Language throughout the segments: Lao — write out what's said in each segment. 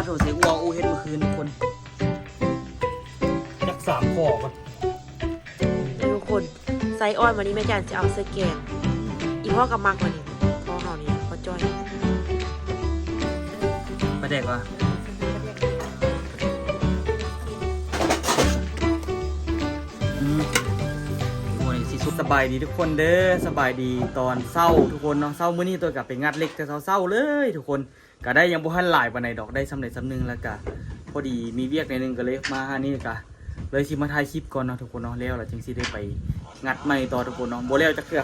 ໂດໃສ່ອົ່ວອູເຮັດມື້ຄືນທຸກຄົນ ຈັກສາມຂໍ້ກ່ອນ ທຸກຄົນ ໄສ້ອ່ອນ ວັນນີ້ແມ່ຈັນຊິເອົາໃສ່ແກງ ອີພໍ່ກໍມັກ ວັນນີ້ພໍ່ເຮົານີ້ ພໍ່ຈ້ອຍ ປາແດກວ່າ ອືມ ໂອ້ຍ ຊິສຸກ ສະບາຍດີທຸກຄົນເດີ ສະບາຍດີຕອນເຊົ້າທຸກຄົນເນາະ ເຊົ້າມື້ນີ້ຕົວກໍໄປງັດເຫຼັກແຕ່ເຊົ້າໆເລີຍທຸກຄົນ ກໍໄດ້ຍັງບໍ່ທັນຫຼາຍປານໃດດອກ ໄດ້ສ່ຳໃດສ່ຳໜຶ່ງ ແລ້ວກໍພໍດີມີວຽກໜ້ອຍໜຶ່ງ ກໍເລີຍມາຫານີ້ ກໍເລີຍຊິມາຖ່າຍຄລິບກ່ອນເນາະທຸກຄົນເນາະ ແລ້ວລະຈຶ່ງຊິໄດ້ໄປງັດໃໝ່ຕໍ່ທຸກຄົນເນາະ ບໍ່ແລ້ວຈັກເທື່ອ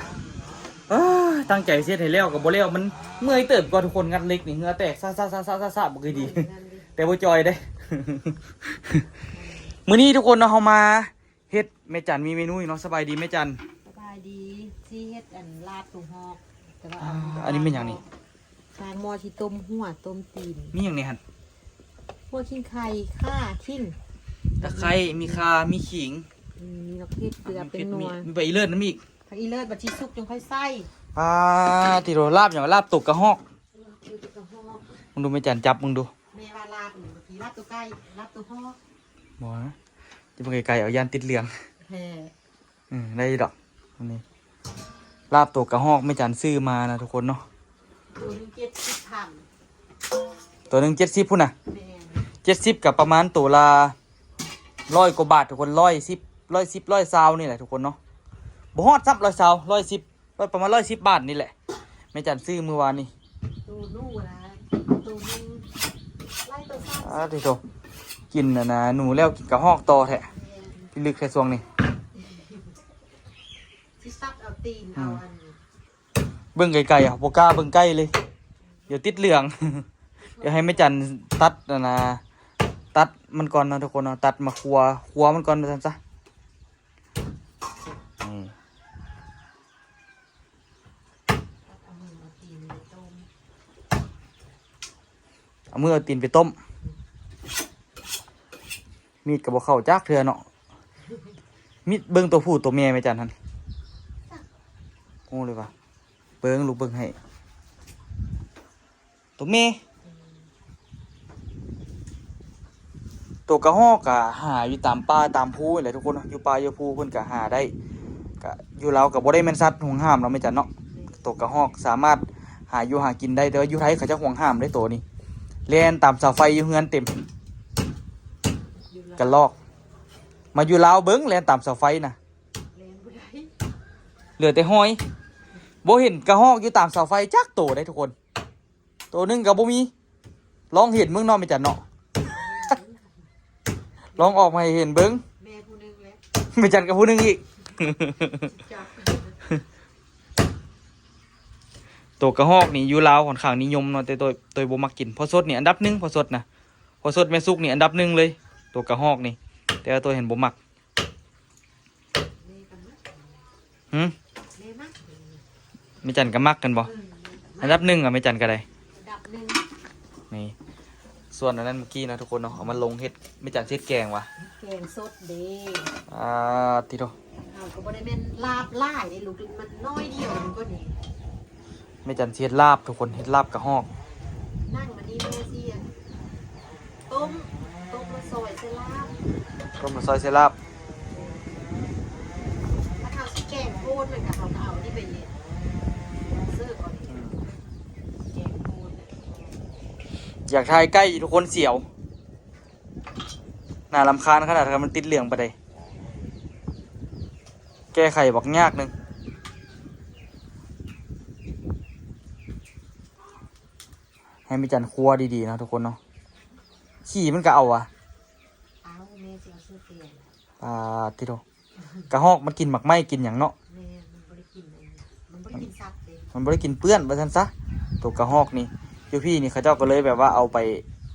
ເອີ ຕັ້ງໃຈເຮັດໃຫ້ແລ້ວກໍບໍ່ແລ້ວ ມັນເມື່ອຍເຕີບກ່ອນທຸກຄົນ ງັດເຫຼັກນີ້ເຫື່ອແຕກຊະໆໆໆ ບໍ່ຄືດີ ແຕ່ບໍ່ຈ່ອຍເດ້ ມື້ນີ້ທຸກຄົນເນາະ ເຮົາມາເຮັດ ແມ່ຈັນມີເມນູຫຍັງເນາະ ສະບາຍດີແມ່ຈັນ ສະບາຍດີ ຊິເຮັດອັນລາບໂຕຮອກ ແຕ່ວ່າ ອ່າ ອັນນີ້ແມ່ນຫຍັງນີ້ ຂ້າງໝໍ້ຊິຕົ້ມຫົວຕົ້ມຕີນ ມີຫຍັງແດ່ຫັ້ນ ຫົວຂີງໄຄ ຂ່າ ຂີງ ຕະໄຄ ມີຂ່າ ມີຂີງ ອືມ ມີໝາກເຜັດ ເກືອ ມີໝາກເຜັດ ເປັນນົວ ມີ ມີໃບອີເລີດນຳອີກ ຜັກອີເລີດບັດຊິສຸກຈຶ່ງຄ່ອຍໃສ່ ອ່າ ຕິໂດ ລາບຫຍັງ ລາບໂຕກະຮອກ ລາບໂຕກະຮອກ ມຶງດູແມ່ຈັນຈັບ ມຶງດູ ແມ່ວ່າລາບຫຍັງ ລາບໂຕໄກ່ ລາບໂຕຮອກ ບໍ່ນະ ຈະເບິ່ງໄກໆ ເອົາ ຢ້ານຕິດເຫຼືອງ ແທ້ ອືມ ໄດ້ຢູ່ດອກ ອັນນີ້ ລາບໂຕກະຮອກແມ່ຈັນຊື້ມານະທຸກຄົນເນາະ ໂຕໜຶ່ງເຈັດສິບພັນ ໂຕໜຶ່ງເຈັດສິບພຸ້ນນະ ແມ່ນ ເຈັດສິບກໍປະມານໂຕລະຮ້ອຍກວ່າບາດທຸກຄົນ ຮ້ອຍສິບ ຮ້ອຍສິບ ຮ້ອຍຊາວນີ້ແຫຼະທຸກຄົນເນາະ ບໍ່ຮອດຊ້ຳ ຮ້ອຍຊາວ ຮ້ອຍສິບ ປະມານຮ້ອຍສິບບາດນີ້ແຫຼະ ແມ່ຈັນຊື້ມື້ວານນີ້ ໂຕໜູນະ ໂຕໜຶ່ງຫຼາຍໂຕ ສາມສິບ ອາ ຕິໂທ ກິນອັນນ່າ ໜູແລ້ວກິນກະຮອກຕໍ່ແທ້ ແມ່ນ ພິລຶກແທ້ຊ່ວງນີ້ ຊິຕັດເອົາຕີນ ອືມ ເອົາອັນ ເບິ່ງໄກໆ ເຮົາບໍ່ກ້າເບິ່ງໃກ້ເລີຍ ດຽວຕິດເຫຼືອງ ດຽວໃຫ້ແມ່ຈັນຕັດອັນນ່າ ຕັດມັນກ່ອນເນາະທຸກຄົນເນາະ ຕັດມາຄົວ ຄົວມັນກ່ອນວ່າຊັ້ນຊະ ນີ້ ເອົາມືເອົາຕີນໄປຕົ້ມ ເອົາມືເອົາຕີນໄປຕົ້ມ ມີດກໍບໍ່ເຂົ້າຈັກເທື່ອເນາະ ມີດ ເບິ່ງໂຕຜູ້ໂຕແມ່ແມ່ຈັນຫັ້ນ ຮູ້ເລີຍວ່າ ເບິ່ງລູກເບິ່ງໃຫ້ ໂຕແມ່ ໂຕກະຮອກກະຫາຢູ່ຕາມປ່າຕາມພູນີ້ແຫຼະທຸກຄົນເນາະ ຢູ່ປ່າຢູ່ພູເພິ່ນກະຫາໄດ້ ກະຢູ່ລາວກະບໍ່ໄດ້ແມ່ນສັດຫວງຫ້າມເນາະແມ່ຈັນເນາະ ໂຕກະຮອກສາມາດຫາຢູ່ຫາກິນໄດ້ ແຕ່ວ່າຢູ່ໄທເຂົາເຈົ້າຫວງຫ້າມເດ້ໂຕນີ້ ແລ່ນຕາມເສົາໄຟຢູ່ເຮືອນເຕັມ ກະລອກ ມາຢູ່ລາວເບິ່ງແລ່ນຕາມເສົາໄຟນະ ເຫຼືອແຕ່ຫອຍ ບໍ່ເຫັນກະຮອກຢູ່ຕາມເສົາໄຟຈັກໂຕເດ້ທຸກຄົນ ໂຕໜຶ່ງກໍບໍ່ມີ ລອງເຫັນເບິ່ງເນາະແມ່ຈັນເນາະ ລອງອອກມາໃຫ້ເຫັນເບິ່ງ ແມ່ຜູ້ໜຶ່ງແຫຼະ ແມ່ຈັນກໍຜູ້ໜຶ່ງອີກ ໂຕກະຮອກນີ້ຢູ່ລາວຂ້ອນຂ້າງນິຍົມເນາະ ແຕ່ໂຕ ໂຕບໍ່ມັກກິນ ພໍ່ສົດນີ້ອັນດັບໜຶ່ງ ພໍ່ສົດນະ ພໍ່ສົດແມ່ສຸກນີ້ອັນດັບໜຶ່ງເລີຍ ໂຕກະຮອກນີ້ ແຕ່ວ່າໂຕເຫັນບໍ່ມັກ ຫືມ ແມ່ຈັນກໍມັກກັນບໍ່ ອັນດັບໜຶ່ງອະ ແມ່ຈັນກໍໄດ້ ອັນດັບໜຶ່ງ ນີ້ ສ່ວນອັນນັ້ນເມື່ອກີ້ນະທຸກຄົນເນາະ ເອົາມາລົງເຮັດ ແມ່ຈັນຊິເຮັດແກງຫວາ ແກງສົດເດ້ ອ່າ ຕິໂທ ເຮົາກໍບໍ່ໄດ້ແມ່ນລາບຫຼາຍເດ້ລູກ ມັນໜ້ອຍດຽວມັນກໍນີ້ ແມ່ຈັນຊິເຮັດລາບທຸກຄົນ ເຮັດລາບກະຮອກ ນັ່ງມານີ້ແມ່ຊິອັນ ຕົ້ມ ຕົ້ມມາຊອຍໃສ່ລາບ ຕົ້ມມາຊອຍໃສ່ລາບ ຖ້າເຮົາຊິແກງໂພນ ມັນກໍ ເຮົາກໍເອົານີ້ໄປເຮັດເສີກ່ອນ ອືມ ແກງໂພນ ຢາກຖ່າຍໃກ້ທຸກຄົນ ສຽວ ໜ້າລຳຄານຂະໜາດ ຄັນມັນຕິດເຫຼືອງປານໃດ ແກ້ໄຂບັກຍາກໜຶ່ງ ໃຫ້ແມ່ຈັນຄົວດີໆເນາະທຸກຄົນເນາະ ຂີ້ມັນກໍເອົາຫວາ ເອົາ ແມ່ຊິເອົາໃສ່ແກງ ປາດຕິໂທ ກະຮອກມັນກິນໝາກໄມ້ກິນຫຍັງເນາະ ແມ່ນ ມັນບໍ່ໄດ້ກິນອັນ ມັນບໍ່ໄດ້ກິນສັດເດ້ ມັນບໍ່ໄດ້ກິນເປື້ອນວ່າຊັ້ນຊະ ໂຕກະຮອກນີ້ ຢູ່ພີ້ນີ້ເຂົາເຈົ້າກໍເລີຍແບບວ່າເອົາໄປ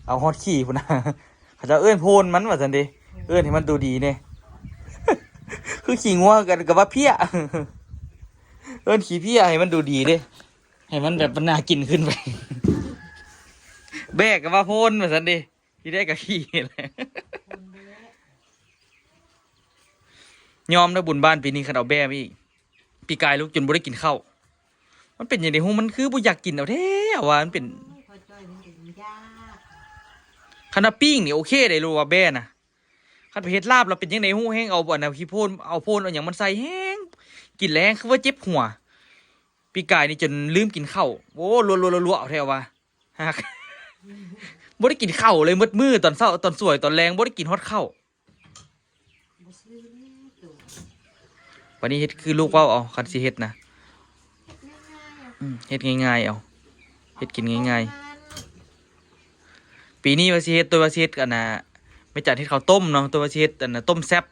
ເອົາຮອດຂີ້ພຸ້ນນະ ເຂົາເຈົ້າເອີ້ນໂພນມັນວ່າຊັ້ນເດ ເອີ້ນໃຫ້ມັນດູດີແດ່ ຄືຂີ້ງົວກໍ ກໍວ່າເພຍ ເອີ້ນຂີ້ເພຍໃຫ້ມັນດູດີເດ ໃຫ້ມັນແບບມັນໜ້າກິນຂຶ້ນໄປ ແບ້ກໍວ່າໂພນວ່າຊັ້ນເດ ທີ່ແທ້ກໍຂີ້ແຫຼະ ຍອມເດີ ບຸນບ້ານປີນີ້ຄັນເອົາແບ້ມາອີກ ປີກາຍລູກຈົນບໍ່ໄດ້ກິນເຂົ້າ ມັນເປັນຫຍັງໃດຮູ້ ມັນຄືບໍ່ຢາກກິນເອົາແທ້ວ່າ ມັນເປັນ ໂອ້ຍ ພໍ່ຈ້ອຍມັນເປັນຢາກ ຄັນວ່າປີ້ງນີ້ໂອເຄເດ້ ຫຼືວ່າແບ້ນະ. ຄັນໄປເຮັດລາບແລ້ວເປັນຈັ່ງໃດຮູ້ ແຮ່ງເອົາອັນນັ້ນຂີ້ໂພນ ເອົາໂພນເອົາຫຍັງມັນໃສ່ ແຮ່ງກິນແລ້ວແຮ່ງຄືວ່າເຈັບຫົວ. ປີກາຍນີ້ຈົນລືມກິນເຂົ້າ ໂອ້ ລົວໆໆໆ ເອົາແທ້ວ່າ ຮັກ ບໍ່ໄດ້ກິນເຂົ້າເລີຍໝົດມື້ ຕອນເຊົ້າ ຕອນສວຍ ຕອນແລງ ບໍ່ໄດ້ກິນຮອດເຂົ້າ. ບັດນີ້ເຮັດຄືລູກເວົ້າເອົາ ຄັນຊິເຮັດນະ ອືມ ເຮັດງ່າຍໆເອົາ ເຮັດກິນງ່າຍໆ. ປີນີ້ວ່າຊິເຮັດ ຕົວວ່າຊິເຮັດອັນນ່າ ແມ່ຈັນເຮັດເຂົ້າຕົ້ມເນາະ ຕົວວ່າຊິເຮັດອັນນ່າ ຕົ້ມແຊບ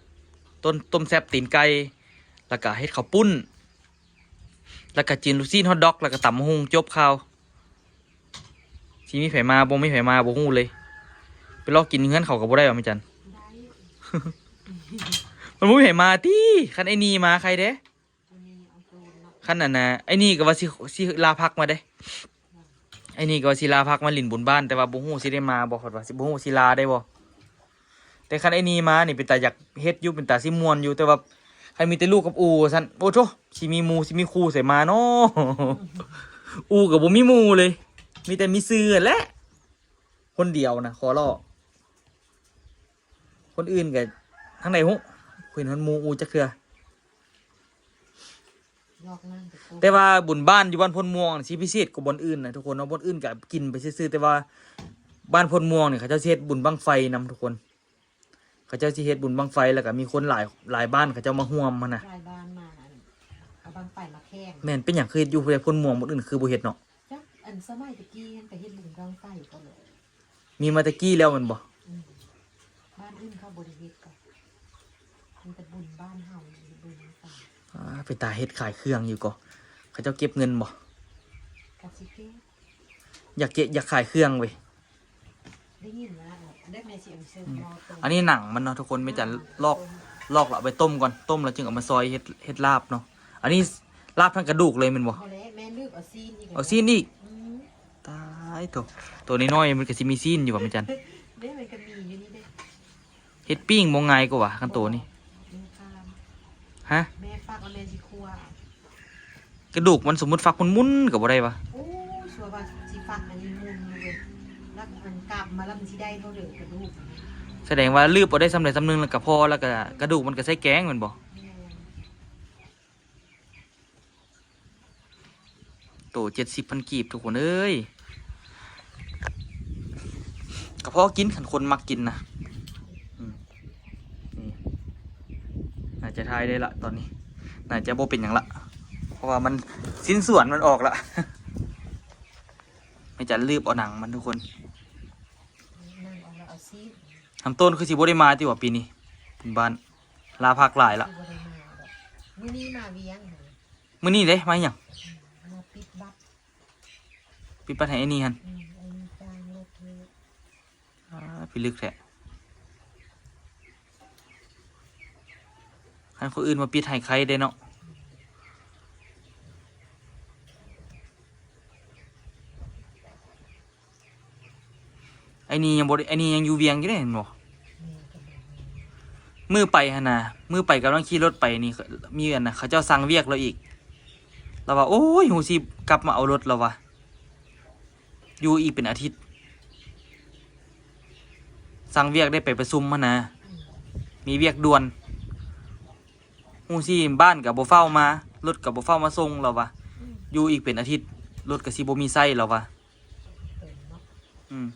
ຕົ້ນ ຕົ້ມແຊບຕີນໄກ່ ແລ້ວກະເຮັດເຂົ້າປຸ້ນ ແລ້ວກະຈີນລູກຊີ້ນ ຮອດດັອກ ແລ້ວກະຕຳບັກຫຸ່ງ ຈົບຂ່າວ. ຊິມີໃຜມາ ບໍ່ມີໃຜມາ ບໍ່ຮູ້ເລີຍ. ໄປລອກກິນເຮືອນເຂົາກໍບໍ່ໄດ້ຫວາ ແມ່ຈັນ? ໄດ້ ມັນບໍ່ມີໃຜມາຕິ. ຄັນໄອ້ນີ້ມາໃຄເດ້. ຄັນອັນນ່າ ໄອ້ນີ້ກໍວ່າຊິ ຊິລາພັກມາເດ້. ໄອ້ນີ້ກໍວ່າຊິລາພັກມາຫຼິ້ນບຸນບ້ານ ແຕ່ວ່າບໍ່ຮູ້ຊິໄດ້ມາບໍ່ ເພິ່ນວ່າຊິ ບໍ່ຮູ້ຊິລາໄດ້ບໍ່. ແຕ່ຄັນໄອ້ນີ້ມານີ້ເປັນຕາຢາກເຮັດຢູ່ ເປັນຕາຊິມ່ວນຢູ່ ແຕ່ວ່າຄັນມີແຕ່ລູກກັບອູ່ວ່າຊັ້ນ ໂອ້ໂທ້ ຊິມີໝູ່ຊິມີຄູ່ໃສມາເນາະ. ອູ່ກໍບໍ່ມີໝູ່ເລີຍ ມີແຕ່ມີຊື່ຫັ້ນແຫຼະ ຄົນດຽວນະ ຂໍຫຼໍ້. ຄົນອື່ນກໍທາງໃດຮູ້ ເຫັນຮອດໝູ່ອູ່ຈັກເທື່ອ. ແຕ່ວ່າບຸນບ້ານຢູ່ບ້ານໂພນມ່ວງຊິພິເສດກວ່າບ່ອນອື່ນນະທຸກຄົນເນາະ. ບ່ອນອື່ນກໍກິນໄປຊື່ໆ ແຕ່ວ່າບ້ານໂພນມ່ວງນີ້ ເຂົາເຈົ້າຊິເຮັດບຸນບັ້ງໄຟນຳທຸກຄົນ. ເຂົາເຈົ້າຊິເຮັດບຸນບັ້ງໄຟ ແລ້ວກໍມີຄົນຫຼາຍ ຫຼາຍບ້ານເຂົາເຈົ້າມາຮ່ວມຫັ້ນນະ. ຫຼາຍບ້ານມາ ອັນ ເອົາບັ້ງໄຟມາແຂ່ງ. ແມ່ນ ເປັນຫຍັງຄືຢູ່ແຕ່ໂພນມ່ວງ ບ່ອນອື່ນຄືບໍ່ເຮັດເນາະ? ຈັກ ອັນສະໄໝແຕ່ກີ້ຫັ້ນກໍເຮັດບຸນບັ້ງໄຟກໍເລີຍ. ມີມາແຕ່ກີ້ແລ້ວແມ່ນບໍ່? ອືມ ບ້ານອື່ນເຂົາບໍ່ໄດ້ເຮັດກໍ ມີແຕ່ບຸນບ້ານເຮົາເຮັດບຸນບັ້ງໄຟ. ອ່າ ເປັນຕາເຮັດຂາຍເຄື່ອງຢູ່ກໍ ເຂົາເຈົ້າເກັບເງິນບໍ່? ກໍຊິເກັບ. ຢາກເກັບ ຢາກຂາຍເຄື່ອງເວີຍ. ໄດ້ຍິນວ່າ ອັນ ອັນນີ້ໜັງມັນເນາະທຸກຄົນ ແມ່ຈັນລອກ ລອກແລ້ວເອົາໄປຕົ້ມກ່ອນ ຕົ້ມແລ້ວຈຶ່ງເອົາມາຊອຍເຮັດ ເຮັດລາບເນາະ. ອັນນີ້ລາບທັງກະດູກເລີຍແມ່ນບໍ່? ບໍ່ແລ້ວ ແມ່ລືບເອົາຊີ້ນອີກ. ເອົາຊີ້ນອີກ? ອືມ ຕາຍໂທ້ ໂຕນ້ອຍໆມັນກໍຊິມີຊີ້ນຢູ່ຫວາ ແມ່ຈັນ? ເດ້ ມັນກໍມີຢູ່ນີ້ເດ້. ເຮັດປີ້ງບໍ່ງ່າຍກວ່າຫວາ ຄັນໂຕນີ້? ແມ່ຄາມ. ຮະ? ແມ່ຟັກແລ້ວແມ່ຊິຂົ້ວ. ກະດູກມັນ ສົມມຸດຟັກມັນໝຸ່ນກໍບໍ່ໄດ້ຫວາ? ໂອ້ ຊົ່ວວ່າຊິຟັກອັນນີ້ໝຸ່ນຢູ່ເວີຍ ແລ້ວມັນກັບມາແລ້ວມັນຊິໄດ້ເທົ່າເດີມກະດູກ. ສະແດງວ່າລືບເອົາໄດ້ສ່ຳໃດສ່ຳໜຶ່ງແລ້ວກໍພໍ ແລ້ວກໍກະດູກມັນກໍໃສ່ແກງແມ່ນບໍ່? ແມ່ນ. ໂຕເຈັດສິບພັນກີບທຸກຄົນເອີຍ ກະພໍກິນ ຄັນຄົນມັກກິນນະ. ອືມ ນີ້ ໜ້າຈະຖ່າຍໄດ້ລະຕອນນີ້ ໜ້າຈະບໍ່ເປັນຫຍັງລະ ເພາະວ່າມັນ ຊິ້ນສ່ວນມັນອອກລະ. ແມ່ຈັນລືບເອົາໜັງມັນທຸກຄົນ. ໜັງອອກແລ້ວເອົາຊີ້ນ. ຫຳໂຕນຄືຊິບໍ່ໄດ້ມາຕິຫວາປີນີ້ ເປັນບ້ານ ລາພັກຫຼາຍລະ. ຄືບໍ່ໄດ້ມາດອກ ມື້ນີ້ມາວຽງ. ມື້ນີ້ເດ້ ມາຫຍັງ? ມາປິດບັດ. ປິດບັດໃຫ້ໄອ້ນີ້ຫັ້ນ? ອືມ ໄອ້ນີ້ຈ້າງລົດເທດ. ອ່າ ພິລຶກແທ້. ຄັນຄົນອື່ນມາປິດໃຫ້ໄຄເດ້ເນາະ. ໄອ້ນີ້ຍັງບໍ່ໄດ້ ໄອ້ນີ້ຍັງຢູ່ວຽງຢູ່ເດ້ແມ່ນບໍ່? ມື້ໄປຫັ້ນນະ ມື້ໄປກຳລັງຂີ່ລົດໄປນີ້ ມີອັນນະ ເຂົາເຈົ້າສັ່ງວຽກລາວອີກ ລາວວ່າ ໂອ້ຍ ຮູ້ຊິກັບມາເອົາລົດ ລາວວ່າ ຢູ່ອີກເປັນອາທິດ ສັ່ງວຽກໄດ້ໄປປະຊຸມຫັ້ນນະ ມີວຽກດ່ວນ ຮູ້ຊິບ້ານກໍບໍ່ຟ້າວມາ ລົດກໍບໍ່ຟ້າວມາສົ່ງ ລາວວ່າ ຢູ່ອີກເປັນອາທິດ ລົດກໍຊິບໍ່ມີໃຊ້ ລາວວ່າ. ອືມ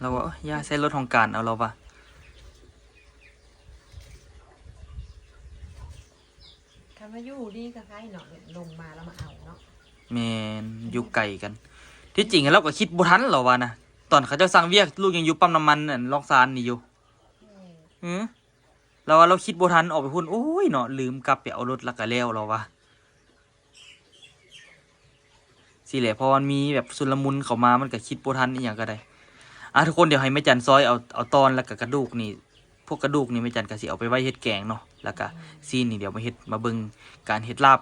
ລາວວ່າ ໂອ້ຍ ຢ່າໃຊ້ລົດຂອງການເອົາ ລາວວ່າ. ຄັນວ່າຢູ່ນີ້ກໍໃກ້ເນາະ ລົງມາແລ້ວມາເອົາເນາະ. ແມ່ນ ຢູ່ໄກກັນ ທີ່ຈິງລາວກໍຄິດບໍ່ທັນ ລາວວ່ານະ ຕອນເຂົາເຈົ້າສັ່ງວຽກ ລູກຍັງຢູ່ປ້ຳນ້ຳມັນອັນລອກຊານນີ້ຢູ່. ແມ່ນ ອື ລາວວ່າລາວຄິດບໍ່ທັນ ອອກໄປພຸ້ນ ໂອ້ຍເນາະ ລືມກັບໄປເອົາລົດ ລະກະແລ້ວ ລາວວ່າ. ຊີ້ແຫຼະ ເພາະມັນມີແບບຊຸນລະມຸນເຂົ້າມາ ມັນກະຄິດບໍ່ທັນອີ່ຫຍັງກະໄດ້. ອ່າ ທຸກຄົນ ດຽວໃຫ້ແມ່ຈັນຊອຍເອົາ ເອົາຕອນ ລະກະກະດູກນີ້ ພວກກະດູກນີ້ແມ່ຈັນກະຊິເອົາໄປໄວ້ເຮັດແກງເນາະ ລະກະຊີ້ນນີ້ ດຽວມາເຮັດ ມາເບິ່ງການເຮັດລາບ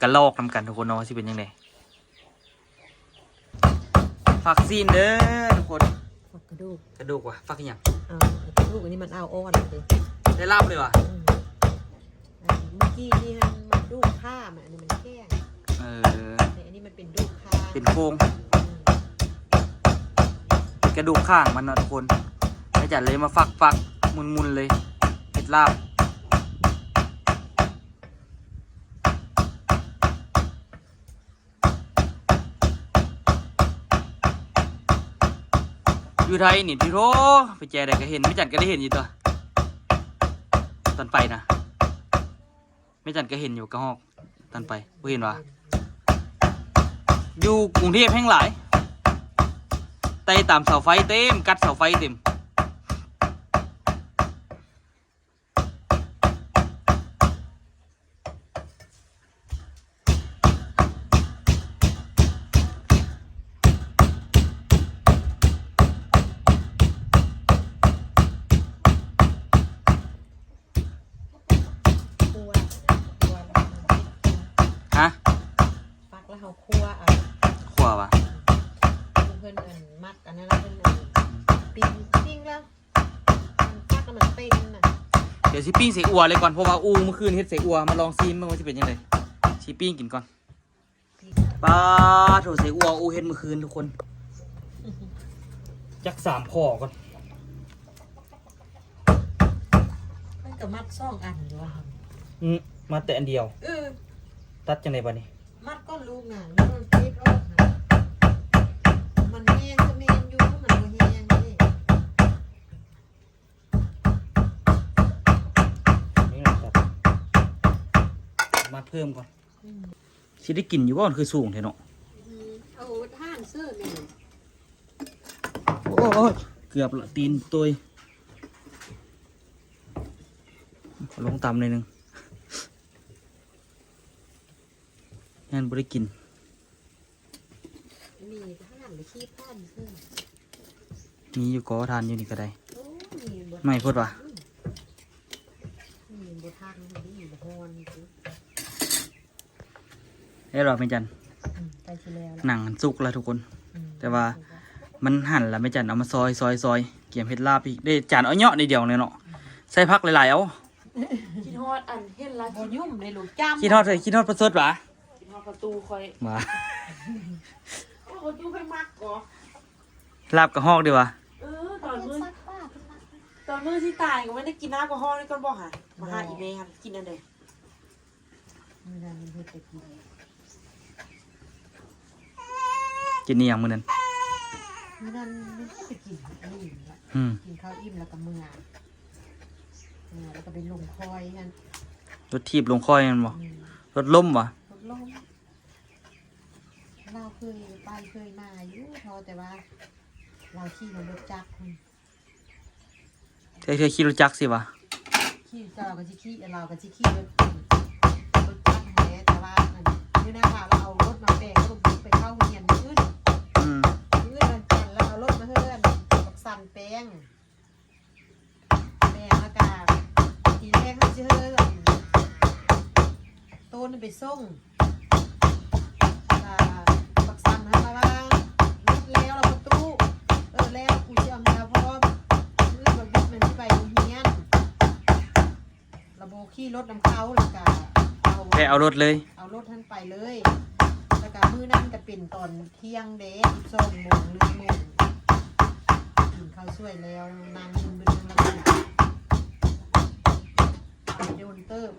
ກະລອກນຳກັນ ທຸກຄົນເນາະ ວ່າຊິເປັນຈັ່ງໃດ. ຟັກຊີ້ນເດີທຸກຄົນ. ຟັກກະດູກ. ກະດູກຫວາ? ຟັກອີ່ຫຍັງ? ເອົາກະດູກ ອັນນີ້ມັນເອົາອ່ອນເດ້. ໄດ້ລາບເລີຍຫວາ? ອືມ ອັນເມື່ອກີ້ນີ້ຫັ້ນມັນດູກຂ້າ ອັນນີ້ມັນແຂງ. ເອີ ແຕ່ອັນນີ້ມັນເປັນດູກຂ້າ ເປັນໂຄງ. ອືມ ເ ກະດູກຂ້າງມັນເນາະທຸກຄົນ. ແມ່ຈັນເລີຍມາຝັກໆ ໝຸ່ນໆ ເລີຍ ເຮັດລາບ. ຢູ່ໄທນີ້ຕິໂທ ໄປແຈໃດກະເຫັນ ແມ່ຈັນກະໄດ້ເຫັນຢູ່ຕົວະ ຕອນໄປນະ. ແມ່ຈັນກະເຫັນຢູ່ກະຮອກ ຕອນໄປ ບໍ່ເຫັນຫວາ? ຢູ່ກຸງເທບແຮ່ງຫຼາຍ ໄຕ່ຕາມເສົາໄຟເຕັມ ກັດເສົາໄຟເຕັມ. ຄົວ ຄົວແລ້ວເຮົາເຮັດກິນ ຮະ? ຟັກແລ້ວເຮົາຄົວເອົາ ຄົວຫວາ? ເພິ່ນອັນມັກອັນນັ້ນລະ ເພິ່ນອັນ ອືມ ປີ້ງ ປີ້ງແລ້ວ ມັນຟັກແລ້ວມັນເຕັມນະ. ດຽວຊິປີ້ງໃສ່ອົ່ວເລີຍກ່ອນ ເພາະວ່າອູ່ມື້ຄືນເຮັດໃສ່ອົ່ວ ມາລອງຊີມເບິ່ງວ່າຊິເປັນຈັ່ງໃດ. ຊິປີ້ງກິນກ່ອນ. ປາໂທ້ ໃສ່ອົ່ວ ອູ່ເຮັດມື້ຄືນທຸກຄົນ ຈັກສາມຂໍ້ກ່ອນ. ມັນກະມັດສອງອັນຢູ່ວ່າ ອືມ ມັດແຕ່ອັນດຽວ. ເອີ ຕັດຈັ່ງໃດບາດນີ້? ມັດກ່ອນລູກນະ ມັນຕິດອອກນະ ມັນແຮງກະແມ່ນຢູ່ ມັນບໍ່ແຮງເດ້. ນີ້ນະ ຕັດ ມັດເພີ່ມກ່ອນ. ອືມ ຊິໄດ້ກິນຢູ່ບໍ່? ມັນຄືສູງແທ້ເນາະ. ອືມ ເອົາຖ່ານເສີແມ່. ໂອ້ຍ ເກືອບລະ ຕີນໂຕຍ ເອົາລົງຕ່ຳໜ້ອຍໜຶ່ງ ຢ້ານບໍ່ໄດ້ກິນ. ມີຖ່ານ ໄປຄີບຖ່ານເສີ ມີຢູ່ກໍຖ່ານຢູ່ນີ້ກະໄດ້. ໂອ້ ມີບໍ່ ໄໝ້ໂພດຫວາ? ອືມ ມີບໍ່ທັນ ມີບໍ່ຮ້ອນນີ້ຕິ. ເຮັດວ່າແມ່ຈັນ ອືມ ໃກ້ຊິແລ້ວລະ ໜັງມັນສຸກລະທຸກຄົນ. ອືມ ແຕ່ວ່າມັນຫັນລະ ແມ່ຈັນເອົາມາຊອຍໆໆ ກຽມເຮັດລາບອີກເດ້. ຈານເອົາເຍາະໜ້ອຍດຽວນີ້ເນາະ. ອືມ ໃສ່ຜັກຫຼາຍໆ ເອົາ ຄິດຮອດອັນເຫັນລະ ບໍ່ຫຍຸ້ມໃນລູກຈ້ຳ ຄິດຮອດ ຄິດຮອດປະເສີດຫວາ? ກິນຮອດປະຕູຂ້ອຍ ມາ ໂອ້ ປະຕູຂ້ອຍມັກກໍ ລາບກະຮອກດີຫວາ? ເອີ ຕອນມື້ ຕອນມື້ຊິຕາຍກໍບໍ່ໄດ້ກິນນ້ຳກະຮອກນີ້ກ່ອນບໍ່ຫະ? ມາຫາອີ່ແມ່ຫັ້ນກິນອັນໃດ? ມື້ນັ້ນມັນເຮັດແຕ່ກິນ ກິນອີ່ຫຍັງມື້ນັ້ນ? ມື້ນັ້ນມັນເຮັດແຕ່ກິນ ກິນ ອືມ ກິນເຂົ້າອີ່ມແລ້ວກະເມືອ ເມືອແລ້ວກະໄປລົງຄອຍຫັ້ນ ລົດຖີບລົງຄອຍຫັ້ນບໍ່? ອືມ ລົດລົ້ມຫວາ? ລົດລົ້ມ. ລາວເຄີຍໄປເຄີຍມາຢູ່ ເພາະແຕ່ວ່າລາວຂີ່ລົດຈັກພຸ້ນ. ເທື່ອ ເທື່ອຂີ່ລົດຈັກຊິຫວາ? ຂີ່ ລາວກະຊິຂີ່ ລາວກະຊິຂີ່ລົດ ລົດຈັກຫັ້ນແຫຼະ ແຕ່ວ່າອັນ ມື້ນັ້ນລາວເອົາລົດມາແປງ ແລ້ວກະບຸກໄປເຂົ້າໂຮງຮຽນມື້ອື່ນ. ອືມ ມື້ອື່ນວັນຈັນລາວເອົາລົດມາເຮືອນ ບັກສັນແປງ. ແມ່ນ ແລ້ວກະທີແລກເຮົາຊິເອີ້ນໂຕນໄປສົ່ງ ແລ້ວກະບັກສັນຫັ້ນລະວ່າ ລົດແລ້ວລະປະຕູ ເອີ ແລ້ວ ກູຊິເອົາເມຍພ້ອມ ມື້ອື່ນບັກບຸກນັ້ນຊິໄປໂຮງຮຽນ ລະບໍ່ຂີ່ລົດນຳເຂົາ ແລ້ວກະເອົາ ແຕ່ເອົາລົດເລີຍ ເອົາລົດຫັ້ນໄປເລີຍ ແລ້ວກະມື້ນັ້ນກະເປັນຕອນ ທ່ຽງເດ້ ສິບສອງໂມງ ໜຶ່ງໂມງ ກິນເຂົ້າສວຍແລ້ວ ນັ່ງດື່ມເບີ ແລ້ວກະໄປດົນເຕີບ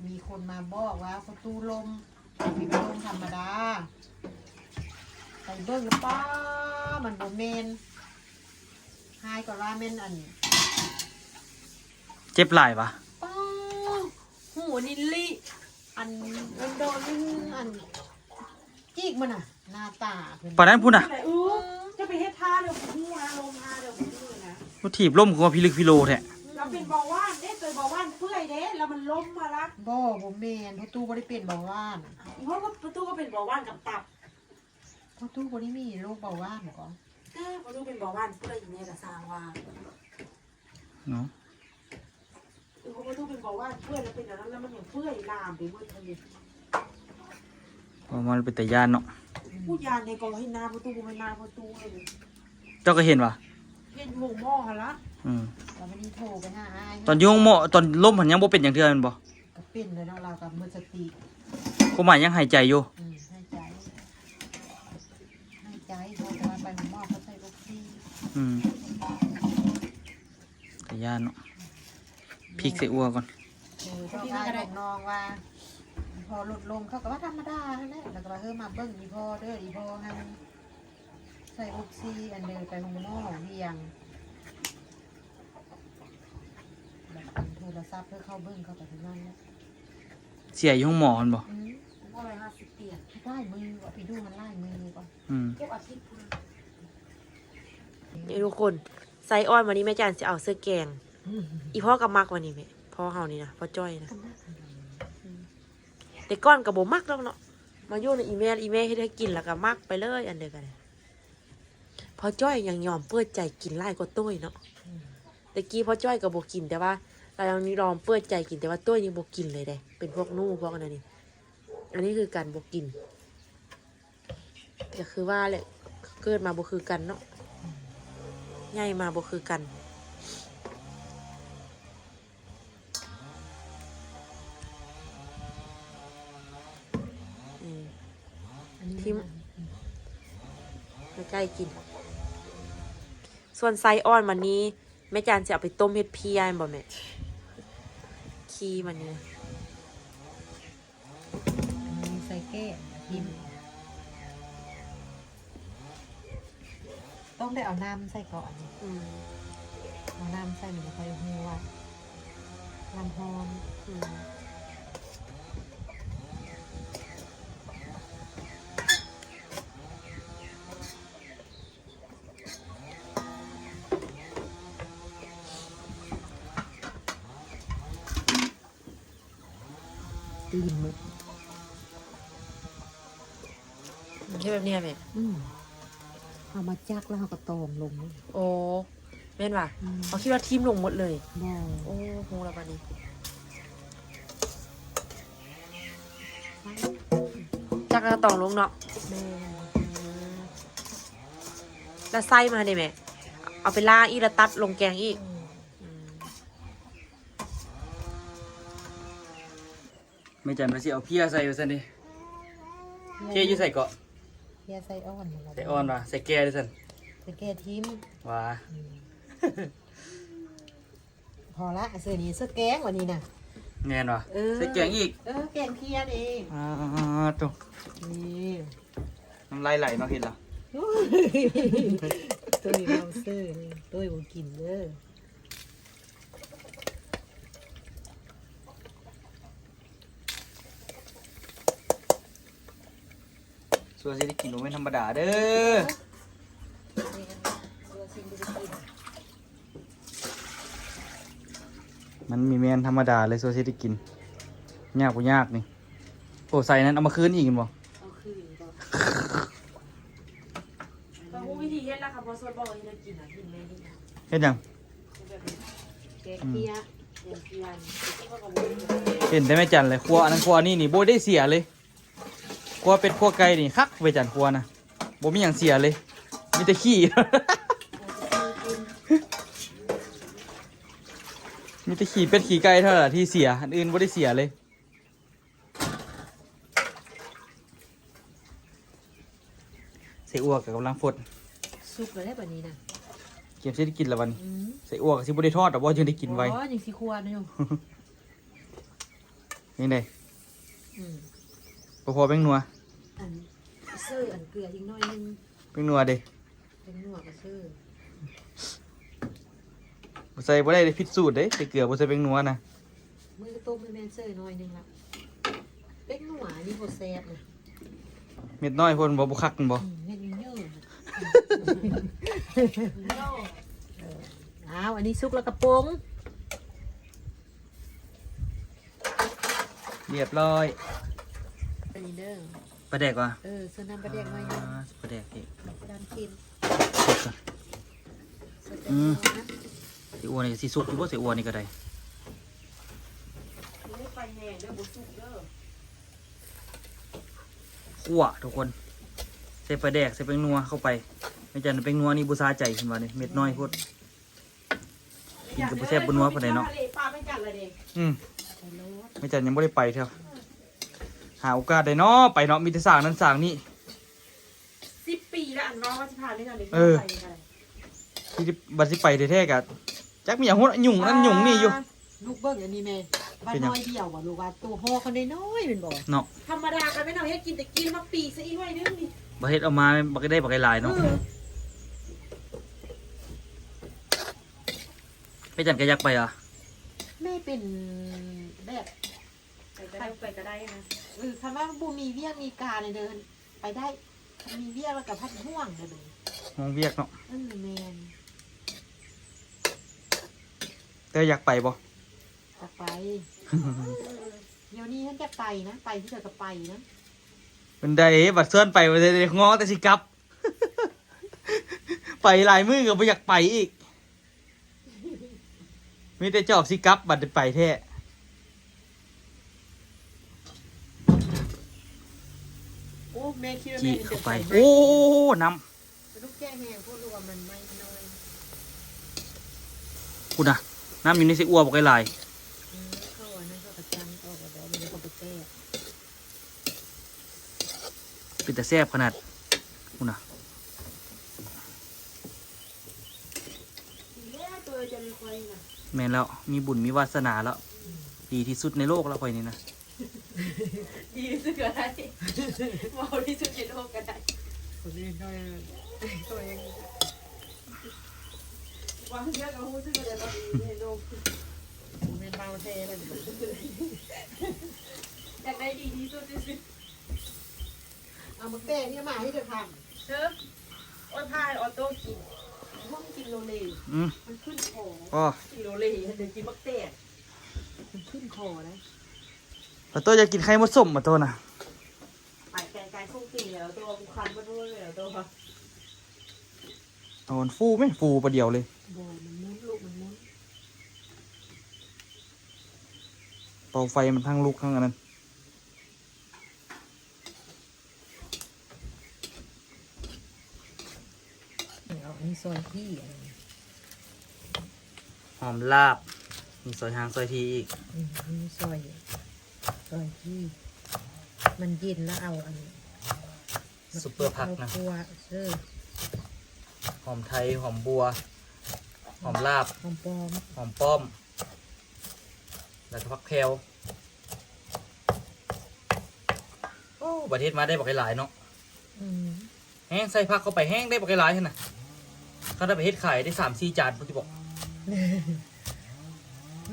ມີຄົນມາບອກວ່າປະຕູລົ້ມ ເປັນປະຕູລົ້ມທຳມະດາ ໄປເບິ່ງແລ້ວ ປ້າ ມັນບໍ່ແມ່ນ ຄ້າຍກັບວ່າແມ່ນອັນ ເຈັບຫຼາຍຫວາ? ປ້າ ຫູອັນນີ້ລີ້ ອັນໂດນໆ ອັນ ຈີກມັນນະ ໜ້າຕາເພິ່ນ ປານນັ້ນພຸ້ນນະ. ເອີ ຈະໄປເຮັດທ່າເດີ ບໍ່ຮູ້ນະ ລົມທ່າເດີ ບໍ່ຮູ້ນະ ບໍ່ຖີບລົ້ມຄືວ່າພິລຶກພິໂລແທ້. ລາວເປັນເບົາຫວານເດ້ ເປັນເບົາຫວານເປື່ອຍເດ້ ລະມັນລົ້ມມາລະ. ບໍ່ ບໍ່ແມ່ນ ພໍ່ຕູ້ບໍ່ໄດ້ເປັນເບົາຫວານ. ອີ່ພໍ່ຕູ້ກະເປັນເບົາຫວານກັບຕັບ. ພໍ່ຕູ້ບໍ່ໄດ້ມີໂລກເບົາຫວານບໍ? ເອີ ພໍ່ຕູ້ເປັນເບົາຫວານເປື່ອຍອີ່ແມ່ກະຊ່າງວ່າເນາະ. ເອີ ພໍ່ຕູ້ເປັນເບົາຫວານເປື່ອຍ ລະເປັນອັນນັ້ນ ລະມັນຍັງເປື່ອຍລາມໄປໝົດຫັ້ນເດ. ເພາະມັນເປັນຕາຢ້ານເນາະ. ຜູ້ຢ້ານໃດກະເຫັນໜ້າພໍ່ຕູ້ ບໍ່ແມ່ນໜ້າພໍ່ຕູ້ເລີຍ. ເຈົ້າກະເຫັນຫວາ? ເຫັນຢູ່ໂຮງໝໍຫັ້ນລະ. ອືມ ລະບາດນີ້ໂທໄປຫາອ້າຍ ຕອນຢູ່ໂຮງໝໍ ຕອນລົ້ມຫັ້ນຍັງບໍ່ເປັນຫຍັງເທື່ອແມ່ນບໍ່? ກະເປັນແລ້ວເນາະ ລາວກະໝົດສະຕິ. ຄວາມໝາຍຍັງຫາຍໃຈຢູ່? ອືມ ຫາຍໃຈ ຫາຍໃຈ ເພາະວ່າໄປໂຮງໝໍເຂົາ ອືມ ກະຢ້ານເນາະ ພິກໃສ່ອົ່ວກ່ອນ. ເອີ ເຂົາກໍບອກນ້ອງວ່າ ພໍລົດລົງ ເຂົາກໍວ່າທຳມະດາຫັ້ນແຫຼະ ແລ້ວກໍວ່າ ເອີ ມາເບິ່ງອີ່ພໍ່ເດີ ອີ່ພໍ່ຫັ້ນໃສ່ອົກຊີ ອັນເດີ ໄປໂຮງໝໍວຽງ ແລ້ວໂທລະສັບເພື່ອເຂົ້າເບິ່ງ ເຂົາກໍເທົ່ານັ້ນແຫຼະ. ເສຍຢູ່ໂຮງໝໍຫັ້ນບໍ່? ອືມ ຮ້ອຍຫ້າສິບປຽນ ຫຼາຍມື້ວ່າ ໄປດູມັນຫຼາຍມື້ວ່າ. ອືມ ເກັບອາທິດພຸ້ນ. ນີ້ທຸກຄົນ ໄສ້ອ່ອນ ວັນນີ້ແມ່ຈັນຊິເອົາເສື້ອແກງ. ອືມ ອີ່ພໍ່ກໍມັກ ວັນນີ້ແມ່ ພໍ່ເຮົານີ້ນະ ພໍ່ຈ້ອຍນະ. ອືມ ແຕ່ກ່ອນກໍບໍ່ມັກດອກເນາະ ມາຢູ່ນຳອີ່ແມ່ ອີ່ແມ່ເຮັດໃຫ້ກິນ ແລ້ວກໍມັກໄປເລີຍ ອັນໃດກໍໄດ້. ພໍ່ຈ້ອຍຍັງຍອມເປີດໃຈກິນຫຼາຍກວ່າໂຕ້ຍເນາະ. ອືມ ແຕ່ກີ້ພໍ່ຈ້ອຍກໍບໍ່ກິນ ແຕ່ວ່າລາວຍັງຍອມເປີດໃຈກິນ ແຕ່ວ່າໂຕ້ຍນີ້ບໍ່ກິນເລີຍເດ້ ເປັນພວກໜູພວກອັນນັ້ນນີ້. ອັນນີ້ຄືກັນ ບໍ່ກິນ ກໍຄືວ່າແຫຼະ ເກີດມາບໍ່ຄືກັນເນາະ ໃຫຍ່ມາບໍ່ຄືກັນ. ອືມ ທິ່ມ ໃກ້ໆກິນ. ສ່ວນໄສ້ອ່ອນມັນນີ້ ແມ່ຈັນຊິເອົາໄປຕົ້ມເຮັດເພຍແມ່ນບໍ່ແມ່? ຂີ້ມັນນີ້ ອັນນີ້ໃສ່ແກ້ມ ອືມ ຕ້ອງໄດ້ເອົານ້ຳໃສ່ກ່ອນ. ອືມ ເອົານ້ຳໃສ່ ມັນຈະຄ່ອຍຮູ້ວ່ານ້ຳຮ້ອນ. ອືມ ຕື່ມໝົດ ເຮັດແບບນີ້ແມ່. ອືມ ເຮົາມາຈັກແລ້ວເຮົາກໍຕອງລົງ. ໂອ້ ແມ່ນຫວາ? ອືມ ເຮົາຄິດວ່າຖິ້ມລົງໝົດເລີຍ. ບໍ່ ໂອ້ ຮູ້ແລ້ວບາດນີ້ ຈັກແລ້ວຕອງລົງເນາະ. ແມ່ນ ອືມ ແລ້ວໄສ້ມາເດ້ແມ່ ເອົາໄປລ້າງອີກ ແລ້ວຕັດລົງແກງອີກ. ອືມ ອືມ ແມ່ຈັນວ່າຊິເອົາເພຍໃສ່ວ່າຊັ້ນເດ້. ເພຍຢູ່ໃສເກາະ? ເພຍໃສ່ອ່ອນນັ້ນລະ ໃສ່ອ່ອນວ່າ ໃສ່ແກ່ເດ້ຊັ້ນ ໃສ່ແກ່ຖິ້ມວ່າ. ອືມ ພໍລະ ເສື້ອນີ້ເສື້ອແກງວັນນີ້ນະ. ແມ່ນຫວາ? ເອີ ໃສ່ແກງອີກ. ເອີ ແກງເພຍເດ້. ອ່າ ໂຕ ນີ້ ນ້ຳລາຍໄຫຼເນາະ ເຫັນລະ. ໂອ້ຍ ໂຕ້ຍເວົ້າເສີຍ ໂຕ້ຍບໍ່ກິນເດີ. ຊົ່ວຊິໄດ້ກິນບໍ່ແມ່ນທຳມະດາເດີ ມັນມີແມ່ນທຳມະດາເລີຍ ຊົ່ວຊິໄດ້ກິນ ຍາກບໍ່ຍາກນີ້. ໂອ້ ໃສ່ນັ້ນເອົາມາຄືນອີກແມ່ນບໍ່? ເອົາຄືນບໍ່? ກໍຮູ້ວິທີເຮັດລະ ຄັນບໍ່ສົດບອກເຮັດໃຫ້ກິນນະ ກິນແມ່ນີ້. ເຮັດຫຍັງ? ແກງເພຍ ອືມ ແກງເພຍ ເຫັນແຕ່ແມ່ຈັນແຫຼະ ຄົວອັນນັ້ນຄົວອັນນີ້ນີ້ບໍ່ໄດ້ເສຍເລີຍ. ຄົວເປັດຄົວໄກ່ນີ້ຄັກ ແມ່ຈັນຄົວນະ ບໍ່ມີຫຍັງເສຍເລີຍ ມີແຕ່ຂີ້ ມີແຕ່ຂີ້ເປັດຂີ້ໄກ່ເທົ່ານັ້ນລະທີ່ເສຍ ອັນອື່ນບໍ່ໄດ້ເສຍເລີຍ. ໃສ່ອົ່ວກໍກຳລັງຟົດ ສຸກແລ້ວເດ້ບັດນີ້ນະ ກຽມຊິໄດ້ກິນແລ້ວບັດນີ້. ອືມ ໃສ່ອົ່ວກໍຊິບໍ່ໄດ້ທອດດອກບໍ່ ຈຶ່ງໄດ້ກິນໄວ. ອໍ ຍັງຊິຄົວຢູ່. ຍັງໄດ້ ອືມ ບໍ່ພໍແປ້ງນົວ ອັນ ເສີອັນເກືອອີກໜ້ອຍໜຶ່ງ ແປ້ງນົວເດ້. ແປ້ງນົວກໍເສີ ບໍ່ໃສ່ບໍ່ໄດ້ເດ້ ຜິດສູດເດ້ ໃສ່ເກືອບໍ່ໃສ່ແປ້ງນົວນະ. ມື້ຕົ້ມໃຫ້ແມ່ເສີໜ້ອຍໜຶ່ງລະ ແປ້ງນົວນີ້ບໍ່ແຊບນະ. ເມັດນ້ອຍໂພດບໍ່ ບໍ່ຄັກແມ່ນບໍ່? ອືມ ເມັດເຍີະໆ. ເອີ ອ້າວ ອັນນີ້ສຸກແລ້ວກະປົງ. ຮຽບຮ້ອຍ ອັນນີ້ເດີ ປາແດກຫວາ? ເອີ ເສີນ້ຳປາແດກໜ້ອຍໜຶ່ງ ອ່າ ປາແດກອີກ ດຳເຄັມ. ອືມ ໃສ່ອົ່ວນີ້ຊິສຸກຢູ່ບໍ່? ໃສ່ອົ່ວນີ້ກໍໄດ້ ບໍ່ໄປແຮງເດີ ບໍ່ສຸກເດີ. ຂົ້ວທຸກຄົນ ໃສ່ປາແດກ ໃສ່ແປ້ງນົວເຂົ້າໄປ. ແມ່ຈັນແປ້ງນົວນີ້ບໍ່ສາໃຈ ເພິ່ນວ່ານີ້ ເມັດນ້ອຍໂພດ. ກິນກໍບໍ່ແຊບບໍ່ນົວປານໃດເນາະ. ອືມ ແມ່ຈັນຍັງບໍ່ໄດ້ໄປເທື່ອ ຫາໂອກາດໄດ້ເນາະ ໄປເນາະ ມີແຕ່ສ້າງນັ້ນສ້າງນີ້. ສິບປີແລ້ວ ອັນວ່າວ່າຊິພາແມ່ຈັນໄປ ເອີ ໄປໄດ້. ບັດຊິໄປແທ້ໆ ກະຈັກມີຫຍັງຫົດ ຫຍຸ້ງນັ້ນຫຍຸ້ງນີ້ຢູ່. ລູກເບິ່ງອັນນີ້ແມ່ ວ່າ ເປັນຫຍັງ? ນ້ອຍດຽວບໍ່ລູກ ວ່າໂຕຫໍ່ເຂົານ້ອຍໆແມ່ນບໍ່? ເນາະ ທຳມະດາກໍແມ່ນເຮົາເຮັດກິນແຕ່ກີ້ ມາປີໃສ່ອີກໜ້ອຍໜຶ່ງນີ້ ບໍ່ເຮັດອອກມາ ບັກໄດ້ບັກຫຼາຍໆເນາະ. ເອີ ແມ່ຈັນກໍຢາກໄປຫວາ? ແມ່ເປັນແບບ ໄປກໍໄດ້ ໄປກໍໄດ້ນະ. ເອີ ຄັນວ່າບໍ່ມີວຽກມີການເດີ ໄປໄດ້ ຄັນມີວຽກແລ້ວກໍພັດຫ່ວງເດີ ຫ່ວງວຽກເນາະ. ເອີ ແມ່ນ ແຕ່ຢາກໄປບໍ່? ຢາກໄປ ດຽວນີ້ຫັ້ນຢາກໄປນະ ໄປທີ່ໃດກໍໄປນະ. ເປັນໃດ ບັດຊວນໄປ ບໍ່ໄດ້ ງໍແຕ່ຊິກັບ ໄປຫຼາຍມື້ກໍບໍ່ຢາກໄປອີກ ມີແຕ່ຈອກຊິກັບ ບັດໄປແທ້. ໂອ້ ແມ່ຄິດວ່າ ຈີ້ ແມ່ ເຂົ້າໄປ ໂອ້ ນ້ຳ ມັນຕ້ອງແກະແຮງໂພດ ຫຼືວ່າມັນໄມ້ນ້ອຍ? ພຸ້ນນະ ນ້ຳຢູ່ໃນໄສ້ອົ່ວບັກຫຼາຍ. ເອີ ເຂົາອັນນັ້ນເຂົາກໍຈັ່ງອອກແລ້ວ ແລ້ວເຂົາໄປແກະ. ເປັນຕາແຊບຂະໜາດ ພຸ້ນນະ. ແມ່ນແລ້ວ ມີບຸນມີວາສະໜາແລ້ວ ດີທີ່ສຸດໃນໂລກແລ້ວຂ້ອຍນີ້ນະ. ດີທີ່ສຸດກໍໄດ້ ເວົ້າທີ່ສຸດໃນໂລກກໍໄດ້. ຄົນອື່ນເຂົາ ເຂົາຍັງ ບາງເທື່ອກໍຮູ້ສຶກວ່າໄດ້ ບໍ່ດີໃນໂລກ ບໍ່ແມ່ນເວົ້າແທ້ແລ້ວ ຢາກໄດ້ດີທີ່ສຸດຊື່ໆ. ເອົາໝາກແຕງນີ້ມາໃຫ້ເດີ ເດີ ໂອ້ຍ ພາໃຫ້ອອໂຕ້ກິນ ມັນກິນໂລເລ ອືມ ມັນຂຶ້ນຄໍ ອໍ ກິນໂລເລ ເດີ ກິນໝາກແຕງ ມັນຂຶ້ນຄໍໄດ໋. ອາໂຕ້ຢາກກິນໄຂ່ມົດສົ້ມ ອາໂຕ້ນະ ໄປໄກໆ ສົ່ງຕີນແລ້ວໂຕ້ ກູຄັນໝົດເລີຍໂຕ້. ເອົາອັນຟູແມະ ຟູປາດດຽວເລີຍ. ບໍ່ ມັນໝຸນລູກ ມັນໝຸນ ເປົ່າໄຟມັນທັງລຸກທັງອັນນັ້ນ. ເອົາອັນນີ້ຊອຍທີ່ ອັນນີ້ຫອມລາບ ມີຊອຍຫາງຊອຍທີ່ອີກ. ອືມ ອັນນີ້ຊອຍ ຊອຍທີ່ ມັນເຢັນແລ້ວເອົາອັນ ຊຸບເປີຜັກນະ ເອົາຂົ້ວ ເອີ ຫອມໄທ ຫອມບົວ ຫອມລາບ ຫອມປ້ອມ ຫອມປ້ອມ ແລ້ວກໍຜັກແພວ. ໂອ້ ບັດເຮັດມາໄດ້ບັກຫຼາຍໆເນາະ. ອືມ ແຮງໃສ່ຜັກເຂົ້າໄປແຮງໄດ້ບັກຫຼາຍຫັ້ນນະ. ຄັນໄດ້ໄປເຮັດຂາຍໄດ້ສາມສີ່ຈານພຸ້ນຕິບໍ.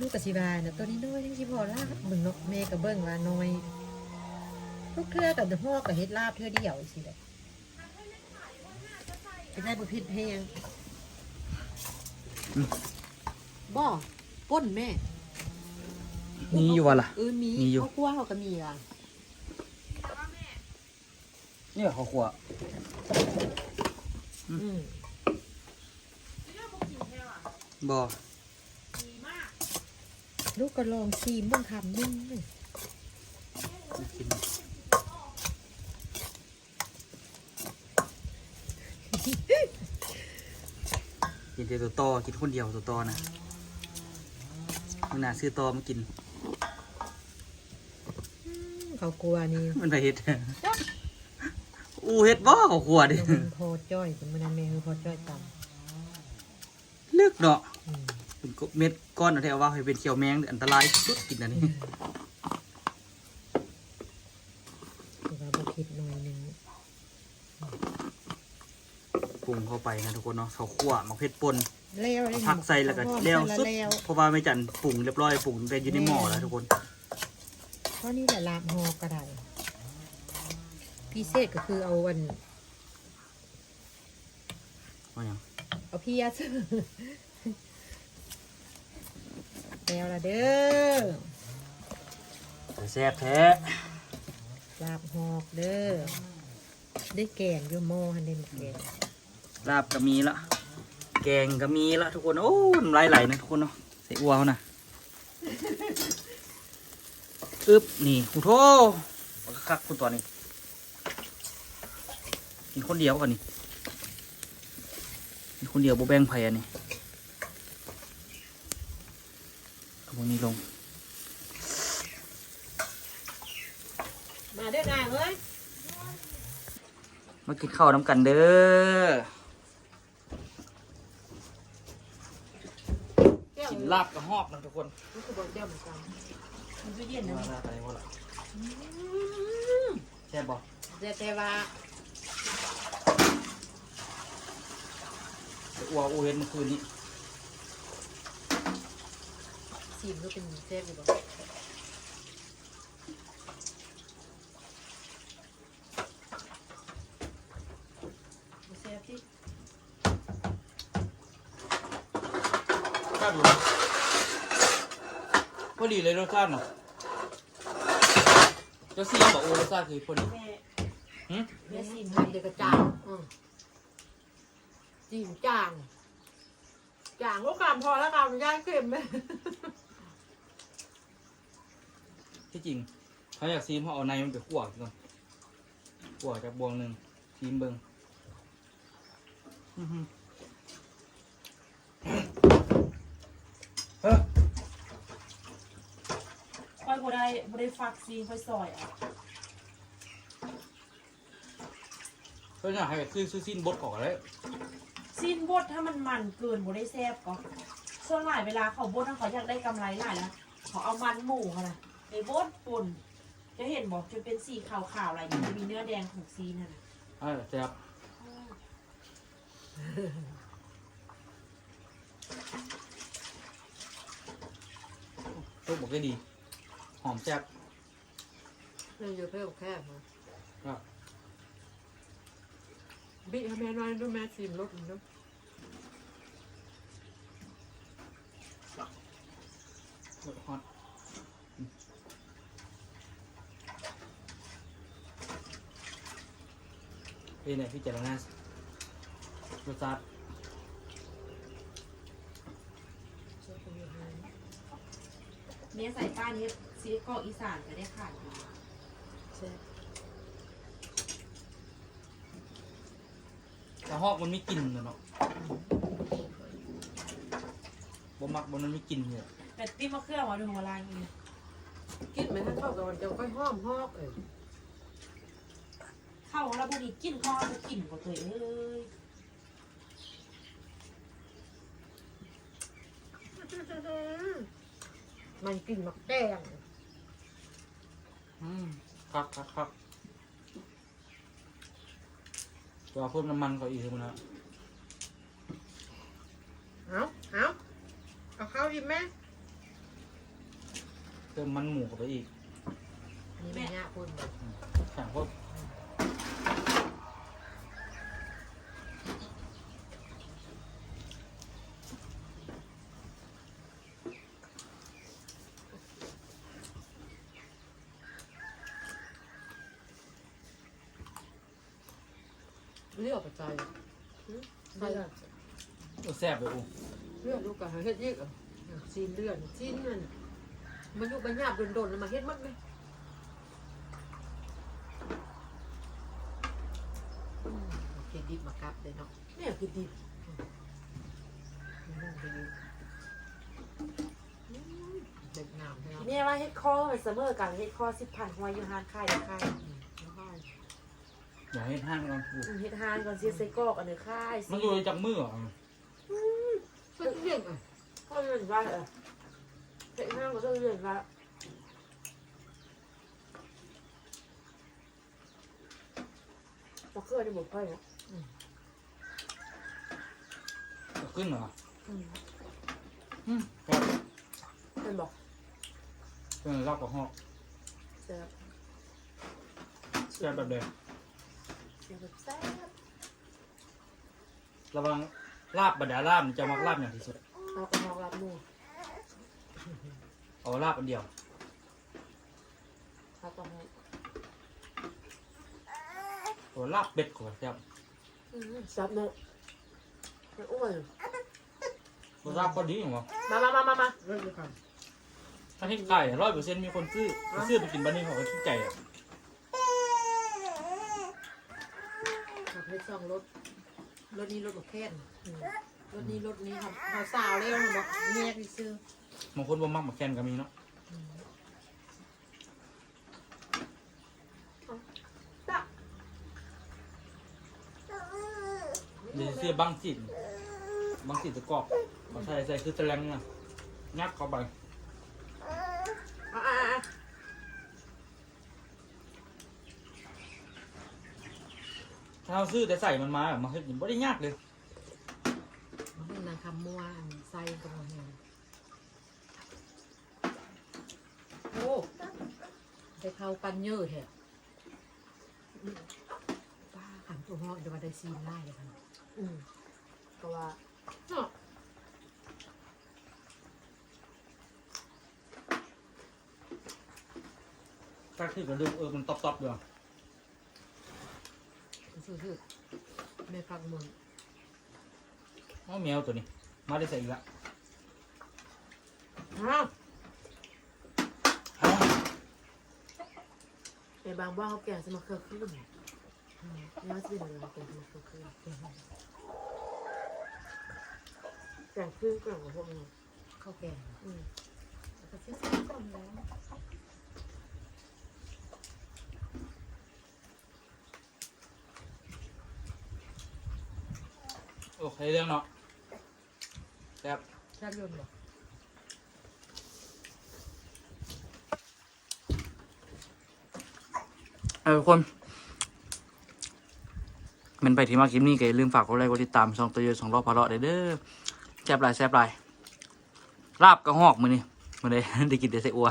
ລູກກໍຊິວ່ານະ ໂຕນ້ອຍໆ ຍັງຊິພໍລາບ ເບິ່ງເນາະ ແມ່ກໍເບິ່ງວ່ານ້ອຍ ທຸກເທື່ອກໍຮອກກໍເຮັດລາບເທື່ອດຽວຊີ້ແຫຼະ. ເຮັດໄດ້ບໍ່ເຜັດແຮງ ອືມ ບໍ່ ປົ່ນແມ່ ມີຢູ່ວ່າລະ? ເອີ ມີ ມີຢູ່ ເຂົ້າຂົ້ວເຮົາກໍມີລະ. ນີ້ເຂົ້າຂົ້ວ ອືມ ອືມ ບໍ່ ລູກກໍລອງຊີມເບິ່ງຄຳໜຶ່ງ. ກິນແຕ່ໂຕຕໍ່ ກິນຄົນດຽວໂຕຕໍ່ນະ. ມື້ໜ້າຊື້ຕໍ່ມາກິນ. ອືມ ເຂົ້າຂົ້ວນີ້ ມັນໄປເຮັດ ອູເຮັດບໍ່ເຂົ້າຂົ້ວເດ້. ມັນພໍຈ່ອຍ ມື້ນັ້ນແມ່ເອີ ພໍຈ່ອຍຕຳ ເລິກເນາະ. ອືມ ເປັນເມັດກ້ອນແທ້ ເອົາວ່າໃຫ້ເປັນຂຽວແມງ ອັນຕະລາຍສຸດໆ ກິນອັນນີ້. ອືມ ແຕ່ວ່າບໍ່ເຜັດໜ້ອຍໜຶ່ງ. ປຸງເຂົ້າໄປນະທຸກຄົນເນາະ ເຂົ້າຂົ້ວ ໝາກເຜັດປົ່ນ ແລ້ວເດ້ ເອົາຜັກໃສ່ແລ້ວກໍແລ້ວສຸດ ເພາະວ່າແມ່ຈັນປຸງຮຽບຮ້ອຍ ປຸງແຕ່ຢູ່ໃນໝໍ້ແລ້ວທຸກຄົນ. ເທົ່ານີ້ແຫຼະ ລາບຫອກກໍໄດ້ ພິເສດກໍຄືເອົາອັນ ເອົາຫຍັງ? ເອົາເພຍ ແລ້ວລະເດີ ແຊບແທ້ ລາບຫອກເດີ. ໄດ້ແກງຢູ່ໝໍ້ຫັ້ນເດ້ ໝາກແກງ ລາບກໍມີລະ ແກງກໍມີລະທຸກຄົນ. ໂອ້ ນ້ຳລາຍໄຫຼນະທຸກຄົນເນາະ ໃສ່ອົ່ວເຮົານະ. ອຶບ ນີ້ ໂອ້ໂທ ບັກຄັກໆ ພຸ້ນຕອນນີ້ ກິນຄົນດຽວກ່ອນນີ້ ກິນຄົນດຽວ ບໍ່ແບ່ງໃຜອັນນີ້. ເອົາພວກນີ້ລົງ ມາເດີນາເອີຍ ມາກິນເຂົ້ານຳກັນເດີ. ລາບກະຮອກນະທຸກຄົນ. ມັນຄືບໍ່ແຈ່ວໝູກາງ ມັນຄືເຢັນນະ. ວ່າໄປບໍ່ລະ? ອືມ ແຊບບໍ່? ແຊບແທ້ວ່າ ໄປອົ່ວອູເຮັດມື້ຄືນນີ້ ຊີມດູເປັນແຊບຢູ່ບໍ່? ບໍ່ແຊບຕິ? ແຊບຢູ່ ພໍດີເລີຍລົດຊາດນະ. ເຈົ້າຊີມບໍ່? ໂອ້ ລົດຊາດຄືພໍດີ. ແມ່ ຫຶ? ແມ່ຊີມໃຫ້ ເດກະຈາງ ອືມ ຈີນຈາງ ຈາງ. ໂອ້ ກາມພໍແລ້ວ ກາມຢ້ານເຄັມ. ທີ່ຈິງ ເຮົາຢາກຊີມ ເຮົາເອົາໃນມັນໄປຂົ້ວກ່ອນ ຂົ້ວຈັກບ່ອນໜຶ່ງ ຊີມເບິ່ງ. ອື ເອີ ຂ້ອຍບໍ່ໄດ້ ບໍ່ໄດ້ຟັກຊີ້ນ ຂ້ອຍຊອຍເອົາ. ເພິ່ນຢາກໃຫ້ຊື້ ຊື້ຊີ້ນບົດເຂົາກະໄດ້. ຊີ້ນບົດຖ້າມັນມັນເກີນບໍ່ໄດ້ແຊບກໍ. ສ່ວນຫຼາຍເວລາເຂົາບົດນະ ເຂົາຢາກໄດ້ກຳໄລຫຼາຍນະ ເຂົາເອົາມັນໝູຫັ້ນນະ ໄປບົດປົ່ນ. ຈະເຫັນບໍ່? ຈົນເປັນສີຂາວໆ ລະຍັງຈະມີເນື້ອແດງຂອງຊີ້ນຫັ້ນນະ. ເອີ ແຊບ. ໂອ້ ສຸກບັກໄດ້ດີ ຫອມແຊບ. ເພິ່ນຢູ່ເພິ່ນແຄບນະ. ບິດໃຫ້ແມ່ໜ້ອຍດູ ແມ່ຊີມລົດມັນດູ. ຮອດ ເປັນໃດ? ພິຈາລະນາລົດຊາດ. ແມ່ສາຍປ້ານເຮັດ ຊິເຮັດກອກອີສານກະໄດ້ຂາຍຢູ່. ແຊບ. ກະຮອກມັນມີກິ່ນແຫຼະເນາະ. ບໍ່ມັກ ບໍ່ມັນມີກິ່ນເລີຍ. ແຕ່ຕິມະເຂືອຫວານ ຫຼືວ່າລາຍອີ່ຫຼີ? ກິ່ນມັນທັງເຂົ້າກັບມັນຈະຄ່ອຍຫອມຮອກເອີ. ເຂົ້າລະບໍ່ມີກິ່ນ ເຂົ້າລະບໍ່ກິນບໍ່ເຄີຍເອີຍ. ມັນກິນໝາກແຕງ. ອືມ ຄັກໆໆ. ຕົວະເພີ່ມນ້ຳມັນເຂົ້າອີກເລີຍນະ. ເອົາ ເອົາ ເອົາເຂົ້າອີກແມ່. ເພີ່ມມັນໝູເຂົ້າໄປອີກ. ອັນນີ້ແມ່ນຍາກພຸ້ນບໍ່? ອືມ ແຂງໂພດ. ເລືອກໄປໃສ່ ອືມ ໃສ່ ເອີ ແຊບເລີຍ. ໂອ້ ເລືອກລູກກະເຮັດອີກ. ຊີ້ນເລືອດ ຊີ້ນນັ້ນ ມັນຢູ່ບັນຍາບດົນໆ ແລ້ວມາເຮັດໝົດເລີຍ. ອືມ ເຮັດດິບມາກັບເດ້ເນາະ. ແນວກິນດິບ ອືມ ອືມ ເຮັດງາມແທ້. ແມ່ວ່າເຮັດຄໍມັນສະເໝີກັນ ເຮັດຄໍສິບພັນ ຫ້ອຍຢູ່ຮ້ານຂາຍໄດ້ຂາຍ. ອືມ ຢາກເຮັດຮ້ານກ່ອນ. ອືມ ເຮັດຮ້ານກ່ອນ ຊິເຮັດໄສ້ກອກອັນນີ້ຂາຍ. ມັນຢູ່ໄດ້ຈັກມື້ອະ? ອືມ ເຮັດເດືອນ ເອີ ເຮັດເດືອນວ່າ ເອີ ເຮັດຮ້ານກໍເຮັດເດືອນວ່າ. ມະເຂືອນີ້ບໍ່ຄ່ອຍນະ. ອືມ ເອົາຂຶ້ນເຫາະ? ອືມ ອືມ ແຊບ. ເຫັນບໍ່? ເອີ ລາບກະຮອກ ແຊບ. ແຊບແບບໃດ? ແຊບແບບແຊບ. ລະຫວ່າງລາບ ບັນດາລາບນີ້ ເຈົ້າມັກລາບຫຍັງທີ່ສຸດ? ລາບກະຮອກ ລາບໝູ. ເອົາລາບອັນດຽວ. ລາບກະຮອກ. ໂອ້ ລາບເປັດກໍແຊບ. ອືມ ແຊບເນາະ. ມັນອ້ວນ ລົດຊາດພໍດີຫວາ. ມາໆໆໆ ເລີຍ ຄັນເຮັດຂາຍ ຮ້ອຍເປີເຊັນ ມີຄົນຊື້. ຊື້ໄປກິນບາດນີ້ເຂົາກໍຖືກໃຈ. ເຮັດສອງລົດ ລົດນີ້ລົດໝາກແຂ້ນ. ອືມ ລົດນີ້ລົດນີ້ ເຮົາ ເຮົາຊາວແລ້ວເນາະ ແຍກຊື່. ບາງຄົນບໍ່ມັກໝາກແຂ້ນກໍມີເນາະ. ອືມ ເດ ເສຍບາງຊີ້ນ ບາງຊີ້ນຈະກອບ ເຂົາໃສ່ ໃສ່ຄືຕະແລງນະ. งัดเข้าไป เอาๆๆ ถ้าเราซื้อแต่ใส่มันมา มาเฮ็ดนี่บ่ได้ยากเลย มันนางคำมั่ว อันไส้ก็บ่แห้ง โอ้ ได้เข้าปั้นเยอะแท้ ป้าขันตัวเหาะ แต่ว่าได้ซีนหลายเลยค่ะ อืม ก็ว่า เนาะ ตักที่กระดูก เออ มันต๊อบๆ อยู่ ซื่อๆ แม่พักเมือง อ๋อ แมวตัวนี้ มาได้ใส่อีกละ อ้าว แต่บางบ้านเขาแกงใส่มะเขือขึ้น อืม แล้วสิเป็นอะไรแกงใส่มะเขือขึ้น แกงขึ้นก่อนกับพวกนี้ ข้าวแกง อืม แล้วก็เสียบๆ ก่อนแล้ว โอเค เรื่องเนาะ แซ่บ แซ่บยนต์บ่ เออ ทุกคน แม่นไผที่มักคลิปนี้ก็อย่าลืมฝากกดไลค์ กดติดตามช่องโตโยสองล้อพาเลาะเด้อ แซ่บหลาย แซ่บหลาย ลาบกระฮอกมื้อนี้ มื้อนี้ได้กินแต่ไส้อั่ว